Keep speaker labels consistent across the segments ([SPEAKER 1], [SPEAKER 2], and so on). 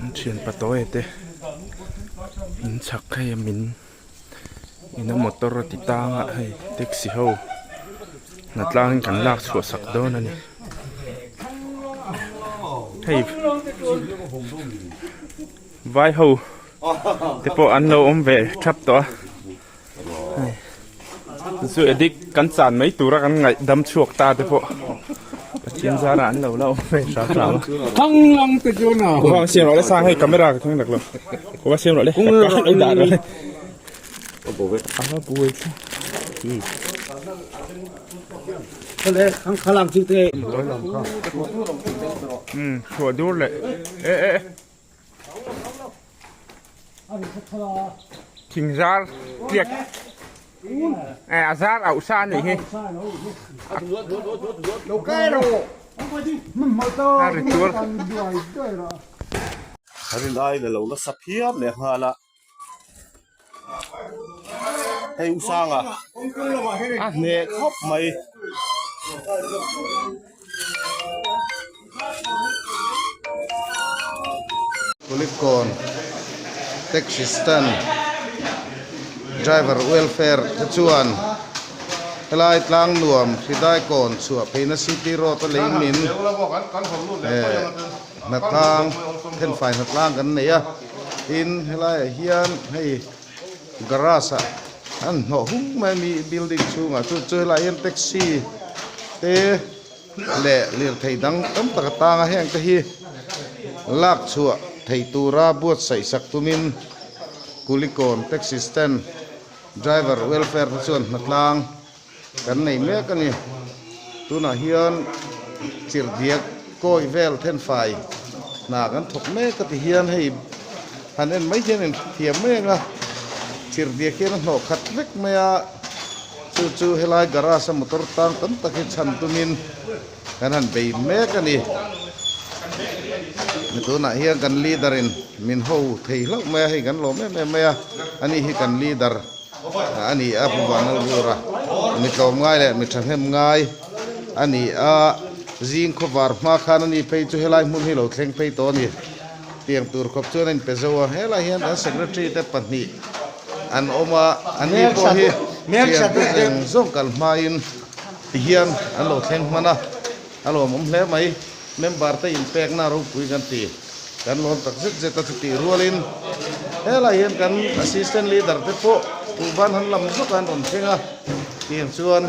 [SPEAKER 1] An thian patawi te in chhak hei a min ina motor a ti tang a hei taxi ho hnatlang in kan lak chhuah sak dawn a ni hei vai ho te pawh an lo awm ve thap tawh a hei zu addict kan chan mai tura kan ngaih dam chhuak ta te pawh Pathian zarah an lo la awm ve hram hram a. Kawng siam rawh le sang hei camera ka thleng dak lo kawng siam rawh le ka lo dah rawh le a va buai thlap umm chhuah dur leh e e e. Thing zar tliak eh a zar auh sa anih hi a ri tur.
[SPEAKER 2] Rinai la lo nasa phian leh nghal a hei u Sanga a hneh khawp mai.
[SPEAKER 3] Kulikawn taxi stand driver welfare te chuan helai tlang nuam Hridaikawn chhuah pheina city road a lei min eh hnatlang thenfai hnatlang kan nei a tin helaiah hian hei garage ah an hnawh hung mai a mi building chhungah chu chu helaiah hian taxi te. leh lirthei dang tam tak a tang a heng te hi lak chhuah theih tura buatsaih sak tumin Kulikawn taxi stand driver welfare te chuan hnatlang kan nei mek a ni tunah hian chirhdiak kawi vel thenfai hna kan thawk mek a ti hian hei han en mai hian in hrethiam mai ang a chirhdiak hian a hnawh khat vek mai a. Chu chu helai garage a motor tang tam tak hi chhan tumin kan han bei mek a ni. Tunah hian kan leader in min ho thei hlauh mai a, hei kan lawm em em mai a, ani hi kan leader a ni a, Pu Vanlalvura mi tlawm ngai leh mi thahnem ngai a ni a, zing khawvar hma khan ani phei chu helai hmun hi lo thleng phei tawh a ni. Tiang tur khawp chuan a inpe zo a, helai hian kan secretary te pahnih an awm a, an ni pawh hi thian te zeng zawng kal hmain ti hian an lo thleng hman a, a lawmawm hle mai. Member te inpekna ropui kan ti, kan lawm tak zet zet a chutih rualin helai hian kan assistant leader te pawh Tuvan han lam zawk a an rawn thleng a, tiang chuan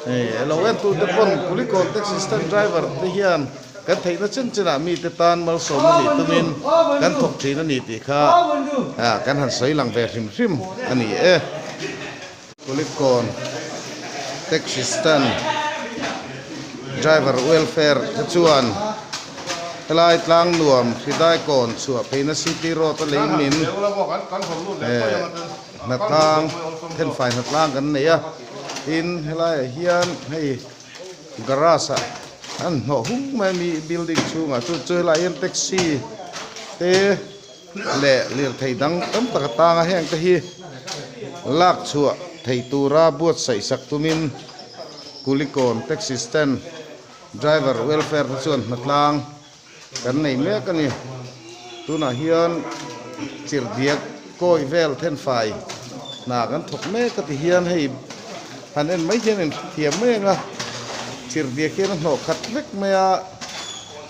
[SPEAKER 3] hei lo entute pawn Kulikawn taxi stand driver te hian Kan theihna chen chenah mite tan malsawmna nih tumin kan thawk thin a ni tih kha kan han sawi lang ve hrim hrim a ni e. Kulikawn Taxi Stand Driver Welfare te chuan helai tlang nuam Hridaikawn chhuah pheina City Road a lei min hnatlang thenfai hnatlang kan nei a, tin helaiah hian hei Garage ah an hnawh hung mai a mi building chhungah chu chu helaiah hian taxi te leh lirthei dang tam tak a tang a heng te hi lak chhuah theih tura buatsaih sak tumin Kulikawn taxi stand driver welfare te chuan hnatlang kan nei mek a ni tunah hian chirhdiak kawi vel thenfai hna kan thawk mek a ti hian hei han en mai hian in hrethiam mai ang a chirhdiak hian a hnawh khat vek mai a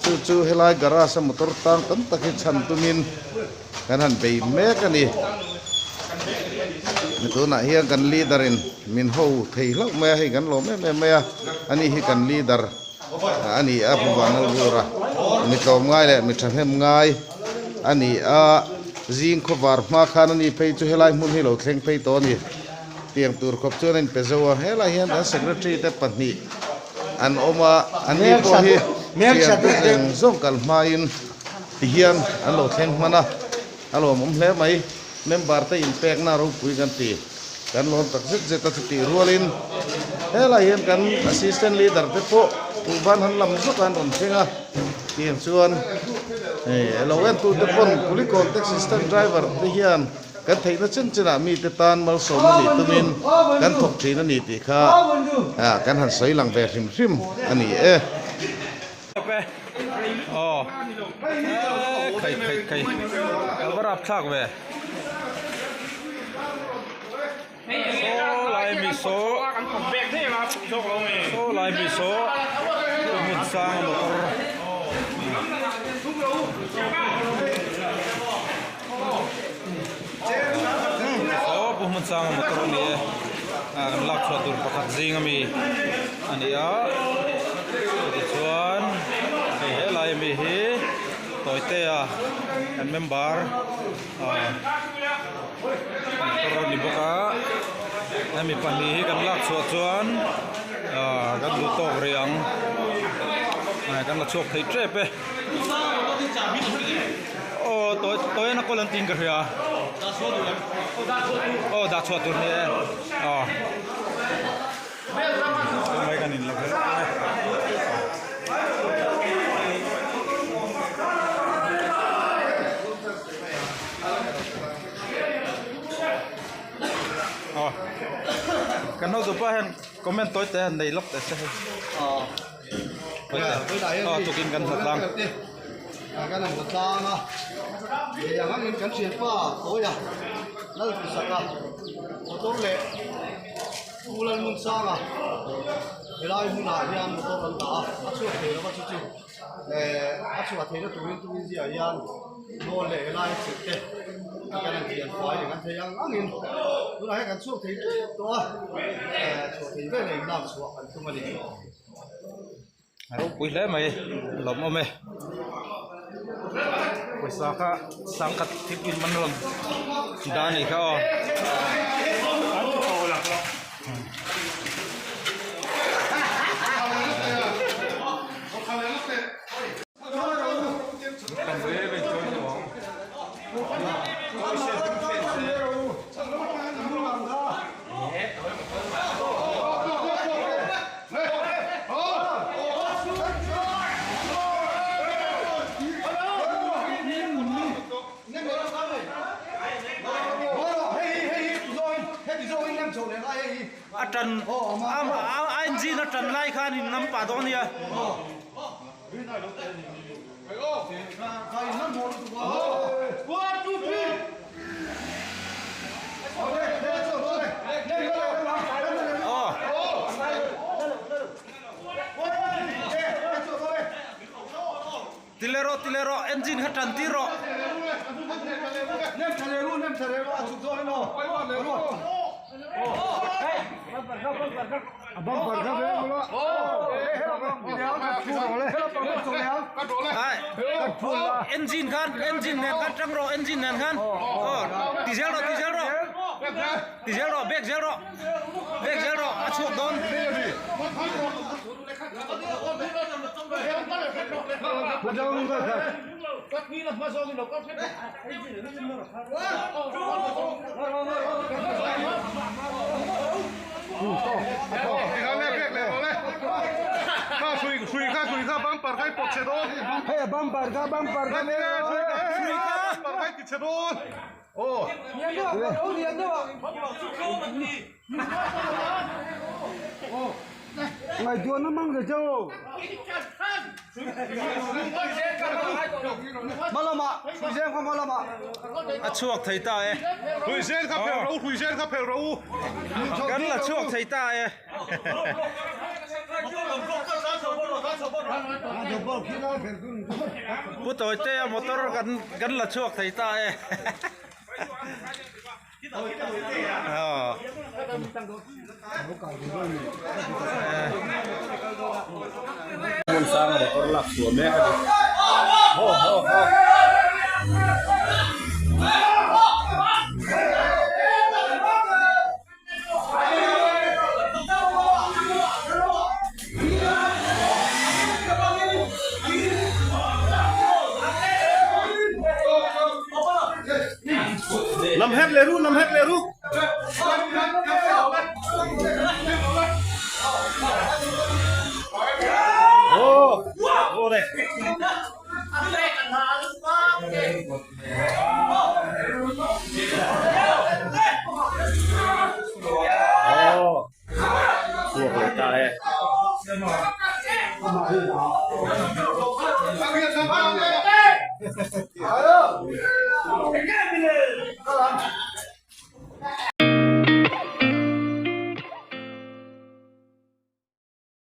[SPEAKER 3] chu chu helai garage a motor tang tam tak hi chhan tumin kan han bei mek a ni tunah hian kan leader in min ho thei hlauh mai a hei kan lawm em em mai a ani hi kan leader. A ni a, Pu Vanlalvura mi tlawm ngai leh mi thahnem ngai a ni a, zing khawvar hma khan a ni phei chu helai hmun hi lo thleng phei tawh a ni. Tiang tur khawp chuan a inpe zo a, helai hian kan secretary te pahnih an awm a, an ni pawh hi thian te zeng zawng kal hmain ti hian an lo thleng hman a, a lawmawm hle mai. Member te inpekna ropui kan ti. Kan lawm tak zet zet a chutih rualin helai hian kan assistant leader te pawh Tuvan han lam zawk a an rawn thleng a tiang chuan hei lo entute pawn Kulikawn taxi stand driver te hian kan theihna chen chenah mite tan malsawmna nih tumin kan thawk thin a ni tih kha kan han sawi lang ve hrim hrim a ni e.
[SPEAKER 1] Aw.
[SPEAKER 4] maw? Khai khai khai a va rap thlak ve. Saw lai mi saw saw lai mi saw hmun sang a motor. Saw pu hmun sang a motor a ni e ah kan lak chhuah tur pakhat zing ami a ni a tichuan hei helai ami hi tawite a kan member ah motor a ni bawk a hemi pahnih hi kan lak chhuah chuan ah kan duh tawk rih ang kan la chhuak thei tep e. Aw tawi tawi na kawl an tiin ka hria aw dah chhuah tur ni e aw tunlai kan in la vel ang e. Aw kan hotu pa hian comment tawi te han nei lawk teh se hei. Aw tukin kan hlat tlang.
[SPEAKER 2] Kan han hlat tlang a, hei ang angin kan thianpa Tawia Lalhmusaka motor leh Pu Lalhmunsanga helai hmunah hian motor an dah a, a chhuak thei lova chu chu eh a chhuah theihna turin turin ziah hian dawn leh helai chhip te a kan han thian fai leh kan thei ang angin tunah hian kan chhuak thei tep tawh a, eh chhuah thei vel a inlak chhuah kan tum a ni.
[SPEAKER 4] A ropui hle mai lawmawm e pawisa kha sangkhat thil in man rawn dah a nih kha aw. A tan a engine a tan lai khan in nam pah dawn a nia. Ti leh rawh ti leh rawh engine kha tan tir rawh. Engine khan engine nen khan tang rawh engine nen khan aw ti zel rawh ti zel rawh ti zel rawh back zel rawh back zel rawh a chhuak dawn. A chhuak thei ta e. Kan la chhuak thei ta e. Pu Tawitea motor kan la chhuak thei ta e. Hmun sang a motor lak chhuah mek a ni.
[SPEAKER 2] Lam hek leh ru, lam hek leh ru.